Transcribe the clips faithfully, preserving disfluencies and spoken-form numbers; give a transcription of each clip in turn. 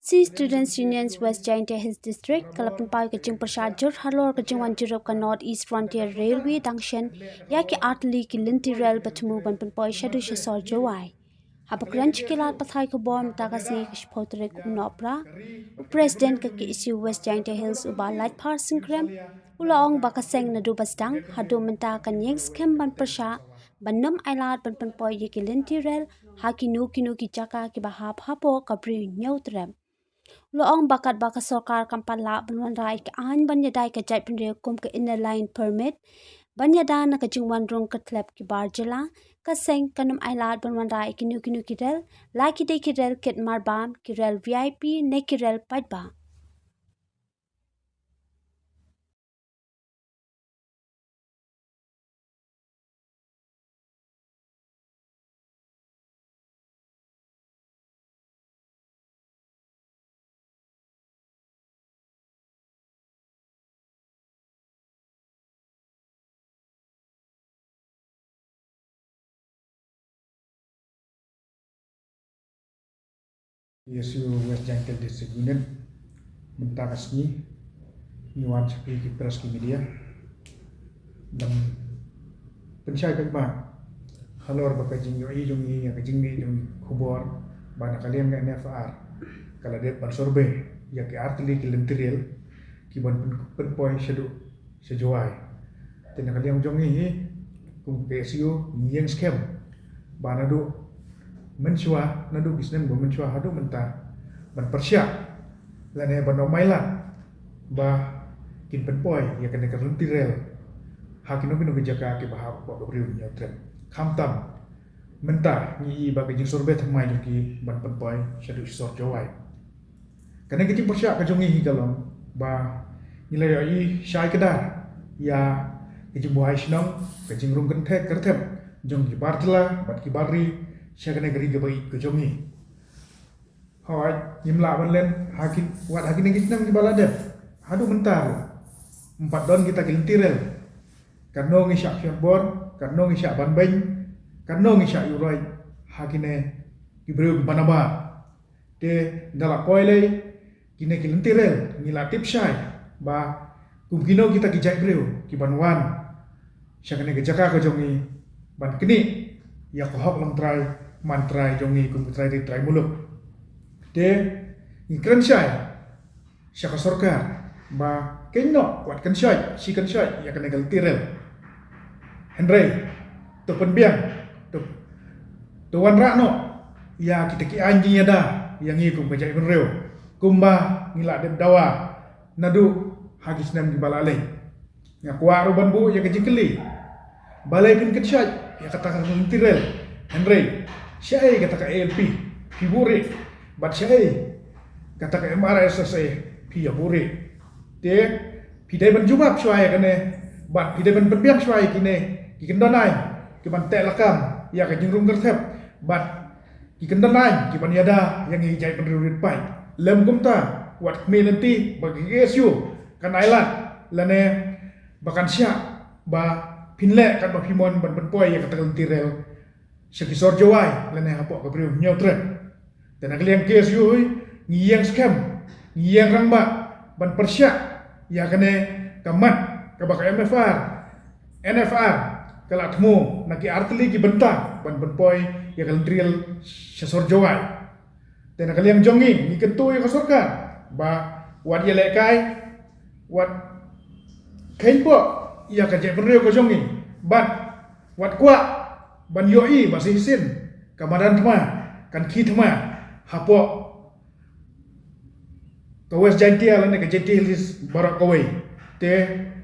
Sixty Students Unions West Jaintia Hills District ka la pynpaw ka jingpyrshah jur halor ka jingwan jurip ka North East Frontier Railway dang shen ïa ki artylli ki lynti rel ba thmu ban pynpoi shaduh sha sor Jowai. Haba kren sha ki lad pathai khubor mynta ka sngi ka shiphew tarik u Nohprah, u President ka K S U West Jaintia Hills u Bah Laitphar Singkrem u la ong ba ka seng naduh ba sdang haduh mynta kan ïeng skhem ban pyrshah ban nym ailad ban pynpoi ïa ki lynti rel ha kino kino ki jaka kiba hap hapoh ka Bri u Hynñiewtrep. U la ong ba katba ka sorkar kam pat lah ban wanrah ïa ka aiñ ban ïada ïa ka jaitbynriew kum ka Inner Line Permit ban ïada na ka jingwan rung kyrthlep ki bar jylla, ka seng kan nym ailad ban wanrah ïa kino kino ki rel, la ki dei ki rel kit marbam, ki rel V I P ne ki rel paidbah. K S U West Jaintia District Unit, mynta ka sngi ngi wan sha phi ki press, ki media ban pynshai paidbah halor ba ka jingïohi jong ngi ïa ka jingmih jong ki khubor ba na ka liang ka N F R ka la dep ban survey ïa ki artylli ki lynti rel ki ban pyn-, pynpoi shaduh sha Jowai. Te na ka liang jong ngi hi kum K S U ngi ïeng skhem ba naduh mynshuwa, naduh ki snem ba mynshuwa haduh mynta ban pyrshah lane ban nym ailad ba kin pynpoi ïa kane ka lynti rel ha kino kino ki jaka kiba hap hapoh ka Bri u Hynñiewtrep. Khamtam mynta ngi ïohi ba ka jingsurvey thymmai jong ki ban pynpoi shaduh sha sor Jowai. Kane ka jingpyrshah ka jong ngi hi ka long ba ngi la ïohi shai kdar ïa ka jingbuhai shnong, ka jingrung kyrthe-, kyrthep jong ki bar jylla bad ki bar ri sha kane ka ri kaba ïeit ka jong ngi. Hooid, ngim lah ban len ha ki, wat ha kine ki snem kiba la dep haduh mynta ruh ym pat don kita ki lynti rel. Katno ngi shah khia bor, katno ngi shah ban beiñ, katno ngi shah ïuhroit ha kine ki briew kiba nabar. Te da la poi lei kine ki lynti rel, ngi la tip shai ba kum kino kita ki jaitbynriew ki ban wan sha kane ka jaka ka jong ngi ban knieh ïa ka hok longtrai mantrai jong ngi kum ki trai ri trai muluk. Te ngi kren shai sha ka sorkar ba keiñ noh wat kan shait, shi kan shait ïa kane ka lynti rel. Hynrei to pynbiang, to, to wanrah noh ïa kita ki aiñ jingïada ïa ngi kum ka jaitbynriew kumba ngi la dep dawa naduh ha ki snem kiba la leit. Nga kwah ruh ban buh ïa ka jingkylli. Balei phin kynshait ïa kata ka lynti rel? Hynrei shaei kata ka A L P phi buhrieh? Bad shaei kata ka M R S S A phi ïa buhrieh? Te phi dei ban jubab shuwa ïa kane bad phi dei ban pynbiang shuwa ïa kine ki kyndon aiñ ki ban teh lakam ïa ka jingrung kyrthep bad ki kyndon aiñ ki ban ïada ïa ngi jaitbynriew rit paid. Lym kumta wat khmih lynti ba ka K S U kan ailad lane ba kan shah ba phin leh katba phi mon ban pynpoi ïa kata ka lynti rel sha ki sor Jowai lane hapoh ka Bri u Hynñiewtrep. Te na ka liang K S U hi ngi ïeng skhem, ngi ïeng rangbah ban pyrshah ïa kane ka mat kaba ka M F R, N F R ka la thmu na ki artylli ki bynta ban pynpoi ïa ka lynti rel sha sor Jowai. Te na ka liang jong ngi ngi kyntu ïa ka sorkar ba wat ïalehkai, wat kheiñpoh ïa ka jaitbynriew ka jong ngi bad wat kwah ban ïohi ba shisien ka madan thma kan khie thma hapoh ka West Jaintia lane ka Jaintia Hills baroh kawei. Te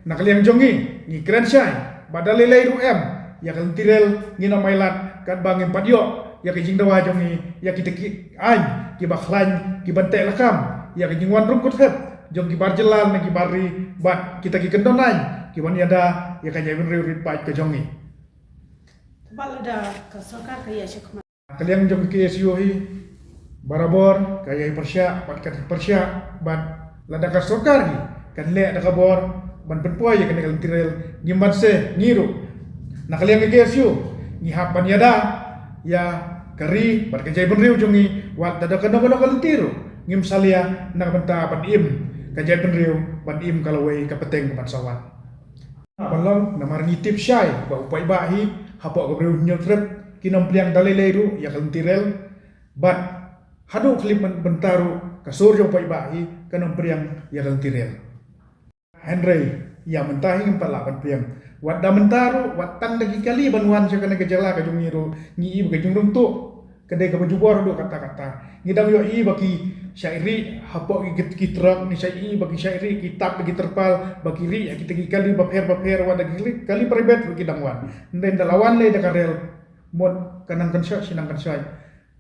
na ka liang jong ngi ngi kren shai ba da lei lei ruh em ïa ka lynti rel ngin ym ailad katba ngim pat ïoh ïa ka jingdawa jong ngi ïa kita ki aiñ kiba khlaiñ ki ban teh lakam ïa ka jingwan rung kyrthep jong ki bar jylla ne ki bar ri bad kita ki kyndon aiñ ki ban ïada ïa ka jaitbynriew rit paid ka jong ngi. Ba lada ka sorkar ka ïa shikmat. Ka liang jong ka K S U hi barabor ka ïai pyrshah bad ka pyrshah bad lada ka sorkar hi kan leh da ka bor ban pynpoi ïa kane ka lynti rel ngim ban se ngi ruh. Na ka liang ka K S U ngi hap ban ïada ïa ka ri bad ka jaitbynriew jong ngi wat da ka nongkano ka lynti ruh. Ngim salia na ka bynta ban im ka jaitbynriew, ban im ka lawei ka pateng ka ban sa wan. Ban long namar ngi tip shai ba u paidbah hi hapoh ka briew Hynñiewtrep kin ym pdiang da lei lei ruh ïa ka lynti rel. Bad haduh khyllipmat bynta ruh ka sur jong u paidbah hi kan ym pdiang ïa ka lynti rel. Hynrei ïa mynta hi ngim pat lah ban pdiang. Wat da mynta ruh, wat tang da ki kali ban wan sha kane ka jylla ka jong ngi ruh, ngi i ba ka jingrung tuh ka dei kaba jubor haduh katta katta. Ngi dang ïohi ba ki shah rieh hapoh ki, ki trok, ngi shah i ba ki shah rieh, ki tap da ki terpal, ba ki rieh ïa kita ki kali bapher bapher, wat da ki kali, kali private ruh ki dang wan. Hynrei ynda la wan lei da ka rel, mut ka nang kynshoh shi nang kynshoh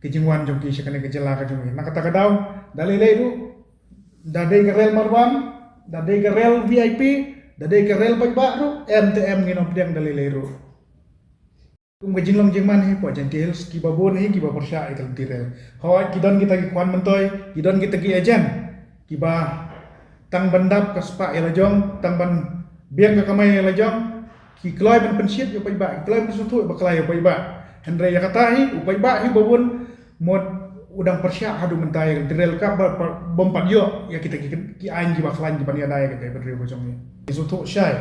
ka jingwan jong ki sha kane ka jylla ka jong ngi. Na kata ka daw, da lei lei ruh, da dei ka rel Marbam, da dei ka rel V I P, da dei ka rel paidbah ruh, em te em ngin ym pdiang da lei lei ruh. Kum ka jinglong jingman hi hapoh Jaintia Hills, kiba bun hi kiba pyrshah ïa ka lynti rel. Hooid, ki don kita ki khwan myntoi, ki don kita ki agent kiba tang ban dap ka spah ïa la jong, tang ban biang ka kamai ïa la jong, ki kloi ban pynshit ïa u paidbah, ki kloi ban sngewthuh bakla ïa u paidbah. Hynrei ïa kata hi u paidbah hi ba bun, mut u dang pyrshah haduh mynta ïa ka lynti rel, ka ba, ba, bym pat ïoh ïa kita ki, ki aiñ kiba khlaiñ kiban ïada ïa ka jaitbynriew ka jong ngi. Ngi sngewthuh shai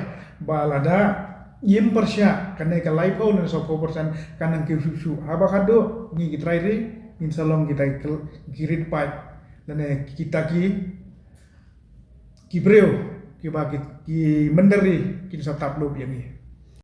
ba lada ngim pyrshah, kane ka laiphew ne sawphew percent kan nang kiew shuh shuh. Haba khatduh ngi ki trai ri ngin sa long kita ki, ki rit paid lane kita ki, ki briew kiba ki, ki mynder ri kin sa tap lup ïa ngi.